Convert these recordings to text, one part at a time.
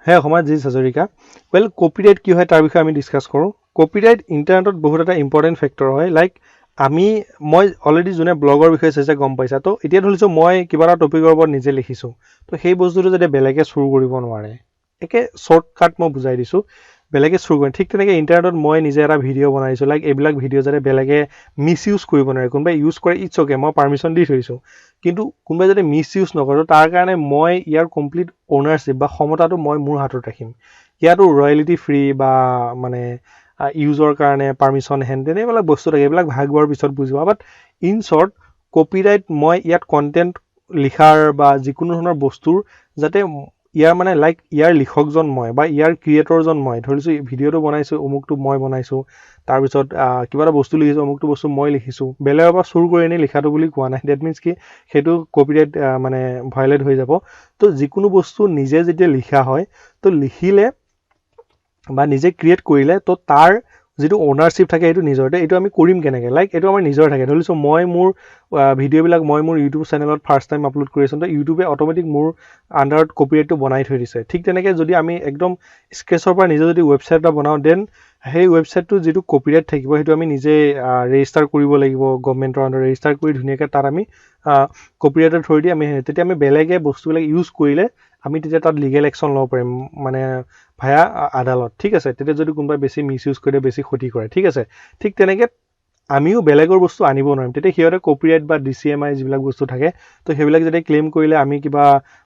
হে সমাজ Hazarika. Well, copyright কি হয়, তাৰ বিষয়ে আমি ডিছকাছ কৰোঁ। কপিৰাইট ইণ্টাৰনেটত বহুত এটা ইম্পৰ্টেণ্ট ফেক্টৰ হয়। লাইক মই অলৰেডি যোনে ব্লগৰ বিষয়ে চাইছে, গম পাইছা। তো এতিয়া ধৰিছোঁ মই কিবা এটা টপিকৰ ওপৰত নিজে লিখিছোঁ, তো সেই বস্তুটো যাতে বেলেগে চুৰ কৰিব নোৱাৰে, একে শ্বৰ্টকাট মই বুজাই দিছোঁ, বেলেগে চুৰ কৰে। ঠিক তেনেকৈ ইণ্টাৰনেটত মই নিজে এটা ভিডিঅ' বনাইছোঁ, লাইক এইবিলাক ভিডিঅ' যাতে বেলেগে মিছ ইউজ কৰিব নোৱাৰে। কোনোবাই ইউজ কৰে, it's okay, মই পাৰ্মিশ্যন দি থৈছোঁ। কিন্তু কোনোবাই যাতে মিছ ইউজ নকৰে, তাৰ কাৰণে মই ইয়াৰ কমপ্লিট অ'নাৰশ্বিপ বা ক্ষমতাটো মই মোৰ হাতত ৰাখিম। ইয়াতো ৰয়েলিটি ফ্ৰী বা মানে ইউজৰ কাৰণে পাৰ্মিশ্যন হেন তেন এইবিলাক বস্তু থাকে, এইবিলাক ভাগ হোৱাৰ পিছত বুজিবা। বাট ইন শ্বৰ্ট, কপিৰাইট মই ইয়াত কণ্টেণ্ট লিখাৰ বা যিকোনো ধৰণৰ বস্তুৰ যাতে ইয়াৰ মানে লাইক ইয়াৰ লিখকজন মই বা ইয়াৰ ক্ৰিয়েটৰজন মই। ধৰিছোঁ ভিডিঅ'টো বনাইছোঁ, অমুকটো মই বনাইছোঁ, তাৰপিছত কিবা এটা বস্তু লিখিছোঁ, অমুকটো বস্তু মই লিখিছোঁ, বেলেগৰ পৰা চুৰ কৰি আনি লিখাটো বুলি কোৱা নাই। That means কি সেইটো কপিৰাইট মানে ভায়লেট হৈ যাব। তো যিকোনো বস্তু নিজে যেতিয়া লিখা হয়, তো লিখিলে বা নিজে ক্ৰিয়েট কৰিলে, তো তাৰ যিটো অ'নাৰশ্বিপ থাকে, সেইটো নিজৰ। এইটো আমি কৰিম কেনেকৈ? লাইক এইটো আমাৰ নিজৰ থাকে। ধৰিছোঁ মই মোৰ ভিডিঅ'বিলাক মই মোৰ ইউটিউব চেনেলত ফাৰ্ষ্ট টাইম আপলোড কৰি আছোঁ, তো ইউটিউবে অট'মেটিক মোৰ আণ্ডাৰত কপিৰাইটটো বনাই থৈ দিছে। ঠিক তেনেকৈ যদি আমি একদম স্ক্ৰেচৰ পৰা নিজে যদি ৱেবছাইট এটা বনাওঁ, then সেই ৱেবছাইটটোৰ যিটো কপিৰাইট থাকিব, সেইটো আমি নিজে ৰেজিষ্টাৰ কৰিব লাগিব গভমেণ্টৰ আণ্ডাৰত। ৰেজিষ্টাৰ কৰি ধুনীয়াকৈ তাত আমি কপিৰাইটৰ থ্ৰুদি আমি তেতিয়া আমি বেলেগে বস্তুবিলাক ইউজ কৰিলে আমি তেতিয়া তাত লিগেল একশ্যন ল'ব পাৰিম, মানে ভায়া আদালত, ঠিক আছে? তেতিয়া যদি কোনোবাই বেছি মিছ ইউজ কৰি দিয়ে, বেছি ক্ষতি কৰে, ঠিক আছে? ঠিক তেনেকৈ আমিও বেলেগৰ বস্তু আনিব নোৱাৰিম। তেতিয়া সিহঁতে কপিৰাইট বা ডিচিএমআই যিবিলাক বস্তু থাকে, তো সেইবিলাক যেতিয়া ক্লেইম কৰিলে, আমি কিবা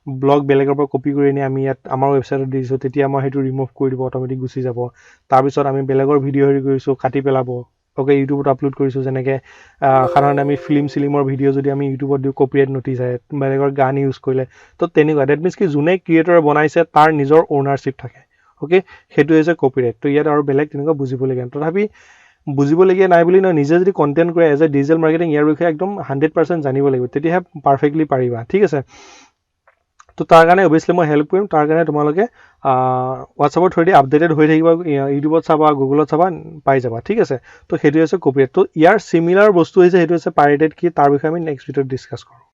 ব্লগ বেলেগৰ পৰা কপি কৰি আনি আমি ইয়াত আমাৰ ৱেবছাইটত দি দিছোঁ, তেতিয়া আমাৰ সেইটো ৰিমুভ কৰি দিব, অট'মেটিক গুচি যাব। তাৰপিছত আমি বেলেগৰ ভিডিঅ' হেৰি কৰিছোঁ, কাটি পেলাব। অ'কে, ইউটিউবত আপলোড কৰিছোঁ, যেনেকৈ সাধাৰণতে আমি ফিল্ম চিলিমৰ ভিডিঅ' যদি আমি ইউটিউবত দিওঁ, কপিৰাইট নটিচ আহে, বেলেগৰ গান ইউজ কৰিলে। তো তেনেকুৱা। That means কি যোনে ক্ৰিয়েটৰে বনাইছে, তাৰ নিজৰ অ'নাৰশ্বিপ থাকে। অ'কে, সেইটো হৈছে কপিৰাইট। তো ইয়াত আৰু বেলেগ তেনেকুৱা বুজিবলগীয়া নাই। তথাপি বুজিবলগীয়া নাই বুলি নহয়, নিজে যদি কণ্টেণ্ট কৰে এজ এ ডিজিটেল মাৰ্কেটিং, ইয়াৰ বিষয়ে একদম 100% জানিব লাগিব, তেতিয়াহে পাৰফেক্টলি পাৰিবা, ঠিক আছে? তো তাৰ কাৰণে অভিয়াছলি মই হেল্প কৰিম। তাৰ কাৰণে তোমালোকে হোৱাটছআপৰ থ্ৰুদি আপডেটেড হৈ থাকিবা, ইউটিউবত চাবা, গুগলত চাবা, পাই যাবা, ঠিক আছে? তো সেইটো হৈছে কপিৰাইট। তো ইয়াৰ চিমিলাৰ বস্তু হৈছে, সেইটো হৈছে পাইৰেটেড কি, তাৰ বিষয়ে আমি নেক্সট ভিডিঅ'ত ডিছকাছ কৰোঁ।